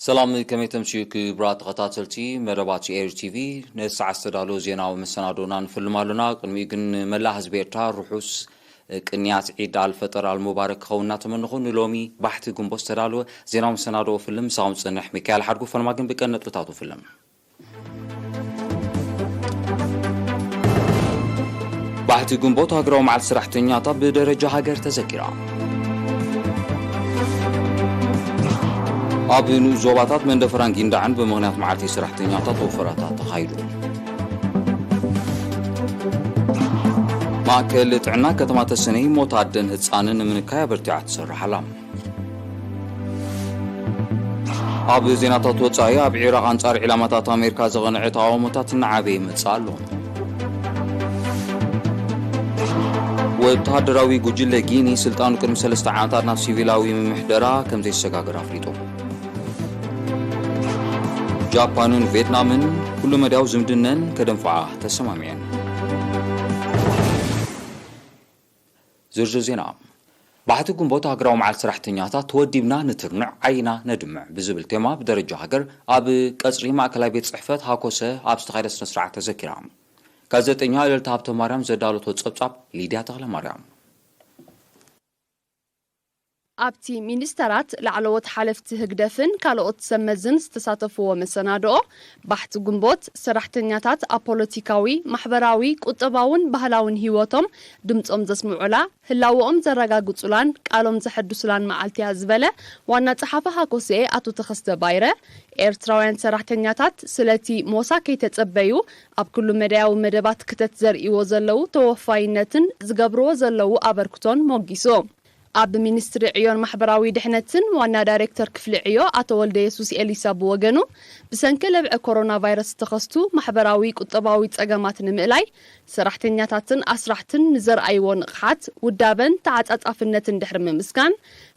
ሰላም፣ ከመይ ተምስዩ ክቡራት ተኸታተልቲ መደባት ኤሪ ቲቪ? ነዚ ሰዓት ዝተዳለወ ዜናዊ መሰናዶና ንፍልም ኣሎና። ቅድሚኡ ግን ንመላእ ህዝቢ ኤርትራ ርሑስ ቅንያት ዒድ ኣልፈጠር ኣልሙባረክ ክኸውን እናተመነኹ፣ ንሎሚ ባሕቲ ግንቦት ዝተዳለወ ዜናዊ መሰናዶ ፍልም ምሳኹም ዝጸንሕ ሚካኤል ሓድጉ። ፈለማ ግን ብቀንዲ ነጥብታቱ ፍልም። ባሕቲ ግንቦት ሃገራዊ መዓልቲ ሰራሕተኛታት ብደረጃ ሃገር ተዘኪራ። ኣብ ንኡስ ዞባታት መንደፈራን ጊንዳዕን ብምኽንያት መዓልቲ ሰራሕተኛታት ወፈራታት ተኻይዱ። ማእከል ጥዕና ከተማ ተሰነይ ሞት ኣደን ህጻንን ንምንካይ ኣበርቲዓ ትሰርሕ ኣላ። ኣብ ዜናታት ወጻኢ፣ ኣብ ዒራቕ ኣንጻር ዒላማታት ኣሜሪካ ዘቐንዐ ተቓውሞታት እናዓበየ ይመጽእ ኣሎ። ወተሃደራዊ ጉጅለ ጊኒ ስልጣኑ ቅድሚ ሰለስተ ዓመታት ናብ ሲቪላዊ ምምሕደራ ከም ዘይሰጋገር ኣፍሊጡ። ጃፓንን ቪየትናምን ኩሉ መዳያዊ ዝምድነን ከደንፍዓ ተሰማሚዐን። ዝርዝር ዜና። ባሕቲ ግንቦት ሃገራዊ መዓልቲ ሰራሕተኛታት ተወዲብና ንትርንዕ ዓይና ነድምዕ ብዝብል ቴማ ብደረጃ ሃገር ኣብ ቀጽሪ ማእከላይ ቤት ጽሕፈት ሃኮሰ ኣብ ዝተኻየደ ስነ ስርዓት ተዘኪራ። ጋዜጠኛ ልዕልቲ ሃብተ ማርያም ዘዳለቶ ጸብጻብ ሊድያ ተኽለ ማርያም። ኣብቲ ሚኒስተራት፣ ላዕለዎት ሓለፍቲ ህግደፍን ካልኦት ሰብ መዝን ዝተሳተፍዎ መሰናድኦ፣ ባሕቲ ግንቦት፣ ሰራሕተኛታት ኣብ ፖለቲካዊ፣ ማሕበራዊ፣ ቁጠባውን ባህላውን ህይወቶም ድምጾም ዘስምዑላ፣ ህላወኦም ዘረጋግጹላን ቃሎም ዘሐድሱላን መዓልቲ እያ ዝበለ ዋና ጸሓፊ ሃኮስኤ ኣቶ ተኸስተ ባይረ፣ ኤርትራውያን ሰራሕተኛታት ስለቲ ሞሳ ከይተጸበዩ ኣብ ኩሉ መዳያዊ መደባት ክተት ዘርእይዎ ዘለዉ ተወፋይነትን ዝገብርዎ ዘለዉ ኣበርክቶን ሞጊሱ። ኣብ ሚኒስትሪ ዕዮን ማሕበራዊ ድሕነትን ዋና ዳይሬክተር ክፍሊ ዕዮ ኣቶ ወልደየሱስ ኤሊሳ ብወገኑ፣ ብሰንኪ ለብዒ ኮሮና ቫይረስ ዝተኸስቱ ማሕበራዊ ቁጠባዊ ጸገማት ንምእላይ፣ ሰራሕተኛታትን ኣስራሕትን ንዘርኣይዎ ንቕሓት፣ ውዳበን ተዓጻጻፍነትን ድሕሪ ምምስጋን፣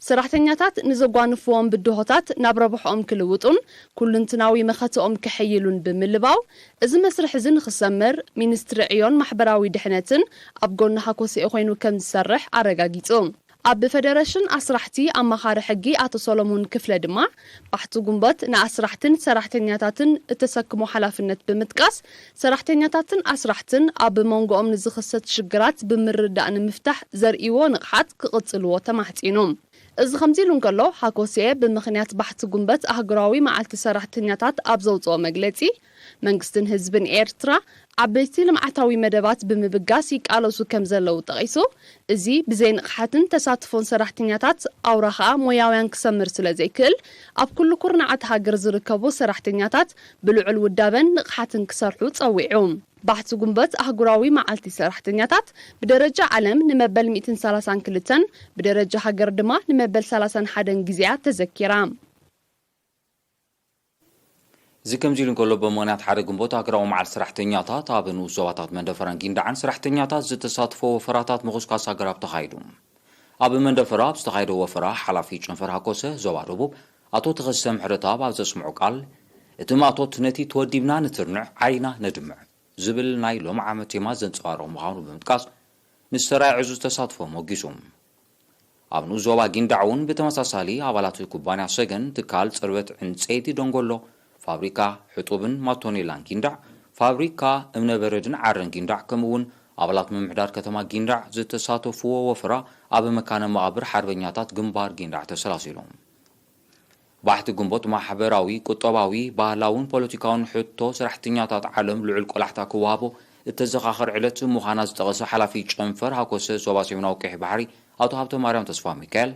ሰራሕተኛታት ንዘጓንፍዎም ብድሆታት ናብ ረብሕኦም ክልውጡን ኩልንትናዊ መኸተኦም ከሐይሉን ብምልባው፣ እዚ መስርሕ እዚ ንኽሰምር ሚኒስትሪ ዕዮን ማሕበራዊ ድሕነትን ኣብ ጎኒ ሃኮስኤ ኮይኑ ከም ዝሰርሕ ኣረጋጊጹ። ኣብ ፈደረሽን ኣስራሕቲ ኣማኻሪ ሕጊ ኣቶ ሰሎሙን ክፍለ ድማ፣ ባሕቲ ጉንበት ንኣስራሕትን ሰራሕተኛታትን እተሰክሞ ሓላፍነት ብምጥቃስ፣ ሰራሕተኛታትን ኣስራሕትን ኣብ መንጎኦም ንዝኽሰት ሽግራት ብምርዳእ ንምፍታሕ ዘርእይዎ ንቕሓት ክቕጽልዎ ተማሕጺኑ። እዚ ከምዚ ኢሉ እንከሎ፣ ሃኮስኤ ብምኽንያት ባሕቲ ጉንበት ኣህጉራዊ መዓልቲ ሰራሕተኛታት ኣብ ዘውጽኦ መግለጺ፣ መንግስትን ህዝብን ኤርትራ ዓበይቲ ልምዓታዊ መደባት ብምብጋስ ይቃለሱ ከም ዘለዉ ጠቒሱ፣ እዚ ብዘይ ንቕሓትን ተሳትፎን ሰራሕተኛታት ኣውራ ኸኣ ሞያውያን ክሰምር ስለ ዘይክእል፣ ኣብ ኩሉ ኩርናዓት ሃገር ዝርከቡ ሰራሕተኛታት ብልዑል ውዳበን ንቕሓትን ክሰርሑ ጸዊዑ። ባሕቲ ጉንበት ኣህጉራዊ መዓልቲ ሰራሕተኛታት ብደረጃ ዓለም ንመበል ሚእትን ሰላሳን ክልተን ብደረጃ ሃገር ድማ ንመበል ሰላሳን ሓደን ግዜያ ተዘኪራ። እዚ ከምዚ ኢሉ እንከሎ፣ ብምኽንያት ሓደ ግንቦት ሃገራዊ መዓልቲ ሰራሕተኛታት ኣብ ንኡስ ዞባታት መንደፈራን ጊንዳዕን ሰራሕተኛታት ዝተሳትፎ ወፈራታት ምኹስኳስ ኣግራብ ተኻይዱ። ኣብ መንደፈራ ኣብ ዝተኻየደ ወፈራ ሓላፊ ጨንፈር ሃኮሰ ዞባ ደቡብ ኣቶ ተኸስተ ምሕረተኣብ ኣብ ዘስምዖ ቃል፣ እቲ ማእቶት ነቲ ተወዲብና ንትርንዕ ዓይና ነድምዕ ዝብል ናይ ሎሚ ዓመት ቴማ ዘንጸባርቕ ምዃኑ ብምጥቃስ፣ ንዝተራእየ ዕዙዝ ተሳትፎ ሞጊሱ። ኣብ ንኡስ ዞባ ጊንዳዕ እውን ብተመሳሳሊ ኣባላት ኩባንያ ሰገን፣ ትካል ጽርበት ዕንጸይቲ ደንጎሎ፣ ፋብሪካ ሕጡብን ማቶኔላን ጊንዳዕ፣ ፋብሪካ እምነ በረድን ዓረን ጊንዳዕ፣ ከምኡ እውን ኣባላት ምምሕዳር ከተማ ጊንዳዕ ዝተሳተፍዎ ወፈራ ኣብ መካነ መቓብር ሓርበኛታት ግንባር ጊንዳዕ ተሰላሲሉ። ባሕቲ ግንቦት ማሕበራዊ፣ ቁጠባዊ፣ ባህላውን ፖለቲካውን ሕቶ ሰራሕተኛታት ዓለም ልዑል ቆላሕታ ክወሃቦ እተዘኻኸር ዕለት ምዃና ዝጠቐሰ ሓላፊ ጨንፈር ሃኮሰ ዞባ ሰሜናዊ ቀይሕ ባሕሪ ኣቶ ሃብተ ማርያም ተስፋ ሚካኤል፣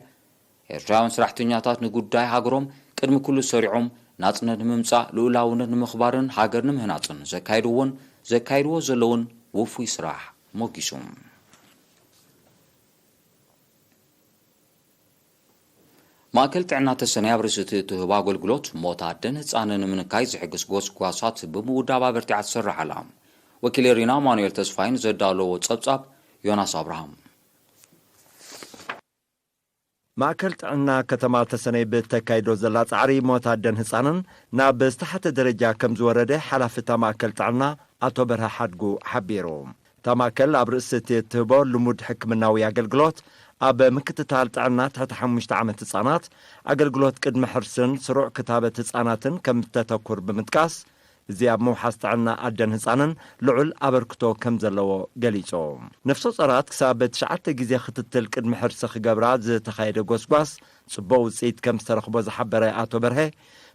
ኤርትራውያን ሰራሕተኛታት ንጉዳይ ሃገሮም ቅድሚ ኩሉ ሰሪዖም ናጽነት ንምምጻእ፣ ልኡላውነት ንምኽባርን ሃገር ንምህናጽን ዘካየድዎን ዘካይድዎ ዘለውን ውፉይ ስራሕ ሞጊሱ። ማእከል ጥዕና ተሰነይ ኣብ ርእሲ እቲ እትህቦ ኣገልግሎት፣ ሞት ኣደን ህጻንን ንምንካይ ዝሕግዝ ጎስጓሳት ብምውዳብ ኣበርቲዓ ትሰርሕ ኣላ። ወኪል ኤሪና ኣማኑኤል ተስፋይን ዘዳለዎ ጸብጻብ ዮናስ ኣብርሃም። ማእከል ጥዕና ከተማ ተሰነይ ብተካይዶ ዘላ ጻዕሪ ሞት ኣደን ህጻንን ናብ ዝተሓተ ደረጃ ከም ዝወረደ ሓላፊ እታ ማእከል ጥዕና ኣቶ በርሀ ሓድጉ ሓቢሩ። እታ ማእከል ኣብ ርእሲ እቲ እትህቦ ልሙድ ሕክምናዊ ኣገልግሎት ኣብ ምክትታል ጥዕና ትሕቲ ሓሙሽተ ዓመት ህጻናት፣ ኣገልግሎት ቅድሚ ሕርስን ስሩዕ ክታበት ህጻናትን ከም እተተኩር ብምጥቃስ፣ እዚ ኣብ ምውሓስ ጥዕና ኣደን ህጻንን ልዑል ኣበርክቶ ከም ዘለዎ ገሊጹ። ነፍሰ ጾራት ክሳብ ትሽዓተ ግዜ ክትትል ቅድሚ ሕርሲ ክገብራ ዝተኻየደ ጎስጓስ ጽቡቕ ውጽኢት ከም ዝተረኽቦ ዝሓበረ ኣቶ በርሀ፣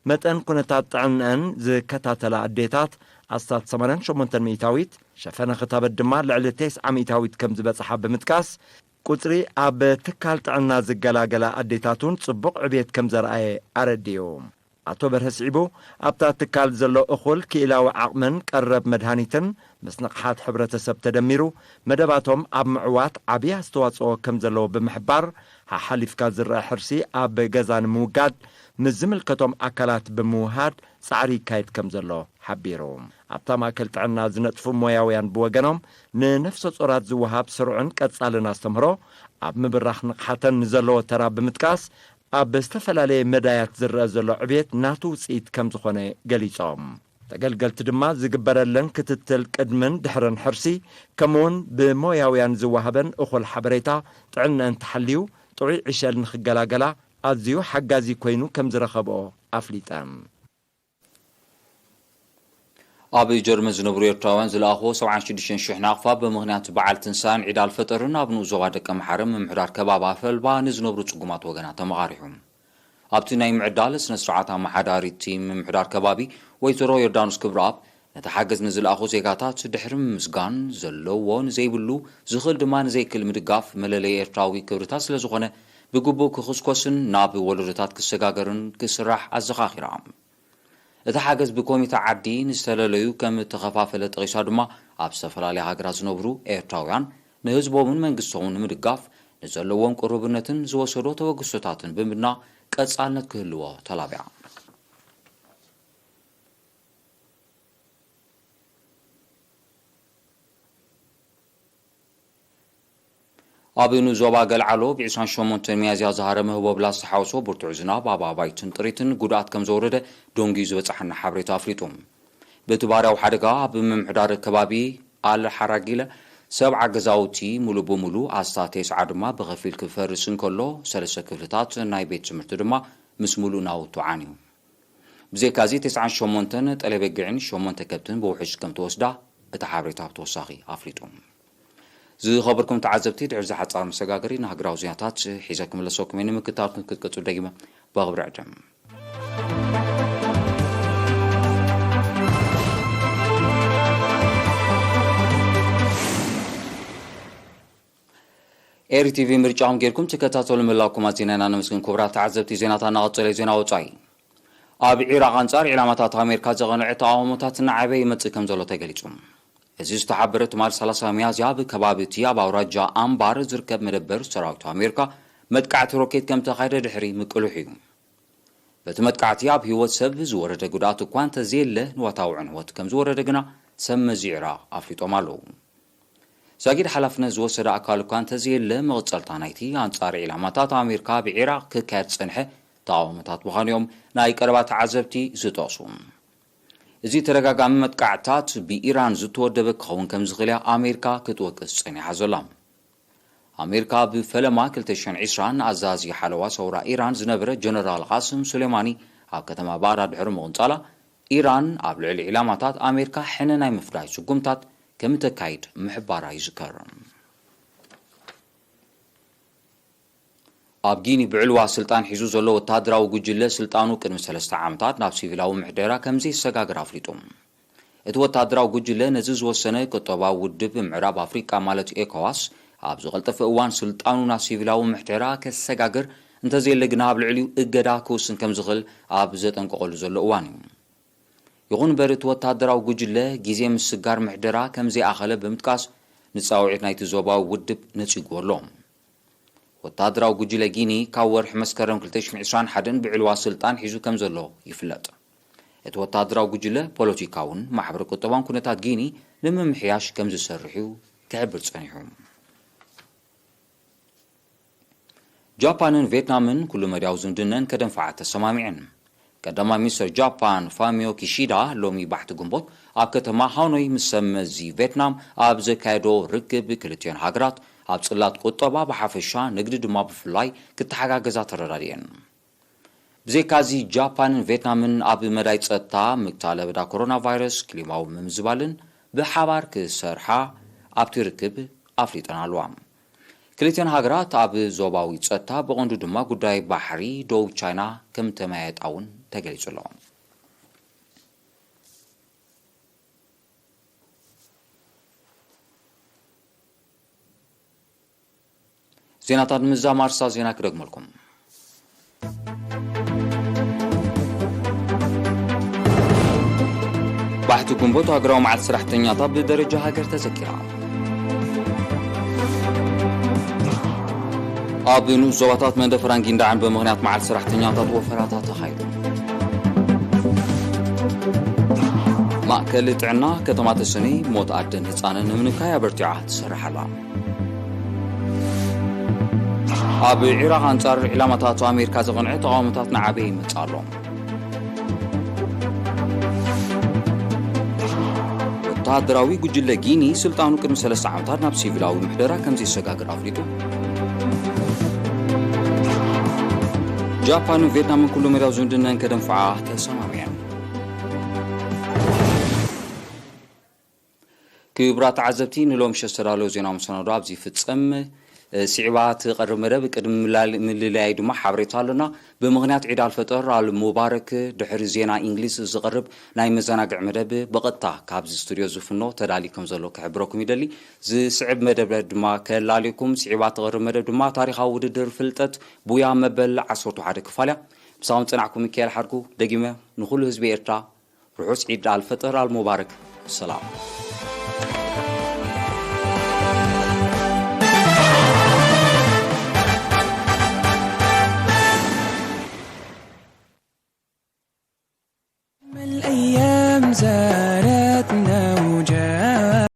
መጠን ኩነታት ጥዕንአን ዝከታተላ ኣዴታት ኣስታት ሰማንያን ሸሞንተን ሚእታዊት፣ ሸፈነ ክታበት ድማ ልዕሊ ተስዓ ሚእታዊት ከም ዝበጽሓ ብምጥቃስ፣ ቁጽሪ ኣብ ትካል ጥዕና ዝገላገላ ኣዴታት እውን ጽቡቕ ዕብየት ከም ዘርኣየ ኣረዲኡ። ኣቶ በርሀ ስዒቡ፣ ኣብታ ትካል ዘሎ እኹል ክኢላዊ ዓቕምን ቀረብ መድሃኒትን ምስ ንቕሓት ሕብረተሰብ ተደሚሩ፣ መደባቶም ኣብ ምዕዋት ዓብዪ ኣስተዋጽኦ ከም ዘለዎ ብምሕባር፣ ሓሓሊፍካ ዝረኣ ሕርሲ ኣብ ገዛ ንምውጋድ ምስ ዝምልከቶም ኣካላት ብምውሃድ ጻዕሪ ይካየድ ከም ዘሎ ሓቢሩ። ኣብታ ማእከል ጥዕና ዝነጥፉ ሞያውያን ብወገኖም፣ ንነፍሰ ጾራት ዝወሃብ ስሩዕን ቀጻልን ኣስተምህሮ ኣብ ምብራኽ ንቕሓተን ንዘለዎ ተራ ብምጥቃስ፣ ኣብ ዝተፈላለየ መዳያት ዝረአ ዘሎ ዕብየት ናቱ ውጽኢት ከም ዝኾነ ገሊጾም። ተገልገልቲ ድማ ዝግበረለን ክትትል ቅድምን ድሕርን ሕርሲ፣ ከምኡውን ብሞያውያን ዝወሃበን እኹል ሓበሬታ ጥዕንአን ተሓልዩ ጥዑይ ዕሸል ንኽገላገላ ኣዝዩ ሓጋዚ ኮይኑ ከም ዝረኸብኦ ኣፍሊጠን። ኣብ ጀርመን ዝነብሩ ኤርትራውያን ዝለኣኽዎ ሰብዓን ሽዱሽተን ሽሕ ናቕፋ ብምኽንያት በዓል ትንሳኤን ዒድ ኣልፈጠርን ኣብ ንኡስ ዞባ ደቀ ምሓረ ምምሕዳር ከባቢ ኣፈልባ ንዝነብሩ ጽጉማት ወገናት ተመቓሪሑ። ኣብቲ ናይ ምዕዳል ስነ ስርዓት ኣመሓዳሪት ምምሕዳር ከባቢ ወይዘሮ ዮርዳኖስ ክብረኣብ፣ ነቲ ሓገዝ ንዝለኣኹ ዜጋታት ድሕሪ ምምስጋን፣ ዘለዎ ንዘይብሉ፣ ዝኽእል ድማ ንዘይክእል ምድጋፍ መለለዪ ኤርትራዊ ክብርታት ስለ ዝኾነ፣ ብግቡእ ክኹስኮስን ናብ ወለዶታት ክሰጋገርን ክስራሕ ኣዘኻኺራ። እቲ ሓገዝ ብኮሚተ ዓዲ ንዝተለለዩ ከም እተኸፋፈለ ጠቒሳ ድማ፣ ኣብ ዝተፈላለያ ሃገራት ዝነብሩ ኤርትራውያን ንህዝቦምን መንግስቶምን ንምድጋፍ ንዘለዎም ቅሩብነትን ዝወሰዶ ተበግሶታትን ብምድናቕ ቀጻልነት ክህልዎ ተላቢዓ። ኣብ ንኡስ ዞባ ገልዓሎ፣ ብ ዕስራን ሸሞንተን ሚያዝያ ዝሃረመ ህቦብላ ዝተሓወሶ ብርቱዕ ዝናብ ኣብ ኣባይትን ጥሪትን ጉድኣት ከም ዘውረደ ደንጉዩ ዝበጽሓና ሓበሬታ ኣፍሊጡ። በቲ ባህርያዊ ሓደጋ፣ ኣብ ምምሕዳር ከባቢ ኣል ሓራጊለ፣ ሰብዓ ገዛውቲ ሙሉእ ብሙሉእ፣ ኣስታት ተስዓ ድማ ብኸፊል ክፈርስ እንከሎ፣ ሰለስተ ክፍልታት ናይ ቤት ትምህርቲ ድማ ምስ ሙሉእ ናውቱ ዓንዩ። ብዘይካዚ፣ ተስዓን ሸሞንተን ጠለበጊዕን ሸሞንተ ከብትን ብውሕጅ ከም ተወስዳ እቲ ሓበሬታ ብተወሳኺ ኣፍሊጡ። ዝኸበርኩም ተዓዘብቲ፣ ድሕሪ እዚ ሓጻር መሰጋገሪ ንሃገራዊ ዜናታት ሒዘ ክምለሰኩም እየ። ንምክትታልኩም ክትቀጽሉ ደጊመ ብኽብሪ ዕድም። ኤሪ ቲቪ ምርጫኹም ጌርኩም ትከታተሉ ምህላውኩም ኣዚና ኢና ነመስግን። ክቡራት ተዓዘብቲ፣ ዜናታት እናቐጸለ፣ ዜና ወጻኢ። ኣብ ዒራቕ ኣንጻር ዒላማታት ኣሜሪካ ዘቐንዐ ተቓውሞታት እናዓበየ ይመጽእ ከም ዘሎ ተገሊጹ። እዚ ዝተሓበረ ትማል ሰላሳ ሚያዝያ ኣብ ከባቢ እቲ ኣብ ኣውራጃ ኣምባር ዝርከብ መደበር ሰራዊት ኣሜሪካ መጥቃዕቲ ሮኬት ከም ተኻየደ ድሕሪ ምቅልሑ እዩ። በቲ መጥቃዕቲ ኣብ ህይወት ሰብ ዝወረደ ጉድኣት እኳ እንተዘየለ፣ ንዋታዊ ዕንወት ከም ዝወረደ ግና ሰብ መዚ ዒራቕ ኣፍሊጦም ኣለዉ። ዛጊድ ሓላፍነት ዝወሰደ ኣካል እኳ እንተዘየለ፣ መቐጸልታ ናይቲ ኣንጻር ዒላማታት ኣሜሪካ ኣብ ዒራቕ ክካየድ ዝጸንሐ ተቓውሞታት ምዃኑ እዮም ናይ ቀረባ ተዓዘብቲ ዝጠቕሱ። እዚ ተደጋጋሚ መጥቃዕታት ብኢራን ዝተወደበ ክኸውን ከም ዝኽእል እያ ኣሜሪካ ክትወቅስ ጸኒሓ ዘላ። ኣሜሪካ ብፈለማ ክልተ ሽሕን ዕስራን ኣዛዚ ሓለዋ ሰውራ ኢራን ዝነበረ ጀነራል ቃስም ሱሌማኒ ኣብ ከተማ ባግዳድ ድሕሪ ምቕንጻላ፣ ኢራን ኣብ ልዕሊ ዒላማታት ኣሜሪካ ሕነ ናይ ምፍዳይ ስጉምታት ከም እተካይድ ምሕባራ ይዝከር። ኣብ ጊኒ ብዕልዋ ስልጣን ሒዙ ዘሎ ወተሃደራዊ ጉጅለ ስልጣኑ ቅድሚ ሰለስተ ዓመታት ናብ ሲቪላዊ ምሕደራ ከም ዘይሰጋገር ኣፍሊጡ። እቲ ወተሃደራዊ ጉጅለ ነዚ ዝወሰነ ቁጠባዊ ውድብ ምዕራብ ኣፍሪቃ ማለት ኤኮዋስ ኣብ ዝቐልጠፈ እዋን ስልጣኑ ናብ ሲቪላዊ ምሕደራ ከሰጋግር እንተዘየለ ግና ኣብ ልዕሊኡ እገዳ ክውስን ከም ዝኽእል ኣብ ዘጠንቀቐሉ ዘሎ እዋን እዩ። ይኹን እምበር እቲ ወተሃደራዊ ጉጅለ ግዜ ምስጋር ምሕደራ ከም ዘይኣኸለ ብምጥቃስ ንጻውዒት ናይቲ ዞባዊ ውድብ ነጺጉዎ ኣሎ። ወተሃደራዊ ጉጅለ ጊኒ ካብ ወርሒ መስከረም ክልተ ሽሕን ዕስራን ሓደን ብዕልዋ ስልጣን ሒዙ ከም ዘሎ ይፍለጥ። እቲ ወተሃደራዊ ጉጅለ ፖለቲካውን ማሕበረ ቁጠባውን ኩነታት ጊኒ ንምምሕያሽ ከም ዝሰርሕ እዩ ክሕብር ጸኒሑ። ጃፓንን ቬትናምን ኩሉ መዳያዊ ዝምድነን ከደንፍዓ ተሰማሚዐን። ቀዳማይ ሚኒስትር ጃፓን ፋሚዮ ኪሺዳ ሎሚ ባሕቲ ግንቦት ኣብ ከተማ ሃኖይ ምስ ሰብ መዚ ቬትናም ኣብ ዘካየዶ ርክብ ክልቲኦን ሃገራት ኣብ ጽላት ቁጠባ ብሓፈሻ፣ ንግዲ ድማ ብፍላይ ክተሓጋገዛ ተረዳዲኤን። ብዘይካዚ፣ ጃፓንን ቬትናምን ኣብ መዳይ ጸጥታ፣ ምክታል ለበዳ ኮሮና ቫይረስ፣ ክሊማዊ ምምዝባልን ብሓባር ክሰርሓ ኣብቲ ርክብ ኣፍሊጠን ኣለዋ። ክልቲኣን ሃገራት ኣብ ዞባዊ ጸጥታ፣ ብቐንዱ ድማ ጉዳይ ባሕሪ ደቡብ ቻይና ከም ተመያየጣ እውን ተገሊጹ ኣሎ። ዜናታት ንምዝዛም ኣርእስታት ዜና ክደግመልኩም። ባሕቲ ግንቦት ሃገራዊ መዓልቲ ሰራሕተኛታት ብደረጃ ሃገር ተዘኪራ። ኣብ ንኡስ ዞባታት መንደፈራን ጊንዳዕን ብምኽንያት መዓልቲ ሰራሕተኛታት ወፈራታት ተኻይዱ። ማእከል ጥዕና ከተማ ተሰነይ ሞት ኣደን ህጻንን ንምንካይ ኣበርቲዓ ትሰርሕ ኣላ። ኣብ ዒራቕ ኣንጻር ዒላማታት ኣሜሪካ ዘቕንዐ ተቓውሞታት ንዓበየ ይመጽእ ኣሎ። ወተሃደራዊ ጉጅለ ጊኒ ስልጣኑ ቅድሚ ሰለስተ ዓመታት ናብ ሲቪላዊ ምሕደራ ከም ዘሰጋግር ኣፍሊጡ። ጃፓንን ቬትናምን ኩሉ መዳያዊ ዝምድነን ከደንፍዓ ተሰማሚዐን። ክቡራት ተዓዘብቲ፣ ንሎሚ ሸስተ ዳሎ ዜና መሰናዶ ኣብዚ ይፍጸም። ስዒባ ትቐርብ መደብ ቅድሚ ምላል-፣ ምልላይ ድማ ሓበሬታ ኣሎና። ብምኽንያት ዒድ ኣልፈጠር ኣልሙባረክ ድሕሪ ዜና እንግሊዝ ዝቐርብ ናይ መዘናግዒ መደብ ብቐጥታ ካብዚ ስቱድዮ ዝፍኖ ተዳልዩ ከም ዘሎ ክሕብረኩም ይደሊ። ዝስዕብ መደብ ድማ ከላልየኩም። ስዒባ ትቐርብ መደብ ድማ ታሪኻዊ ውድድር ፍልጠት ቡያ መበል ዓሰርተ ሓደ ክፋል እያ። ምሳኹም ጸናሕኩም ሚካኤል ሓድጉ። ደጊመ ንኹሉ ህዝቢ ኤርትራ ርሑስ ዒድ ኣልፈጥር ኣልሙባረክ። ሰላም። الأيام زاد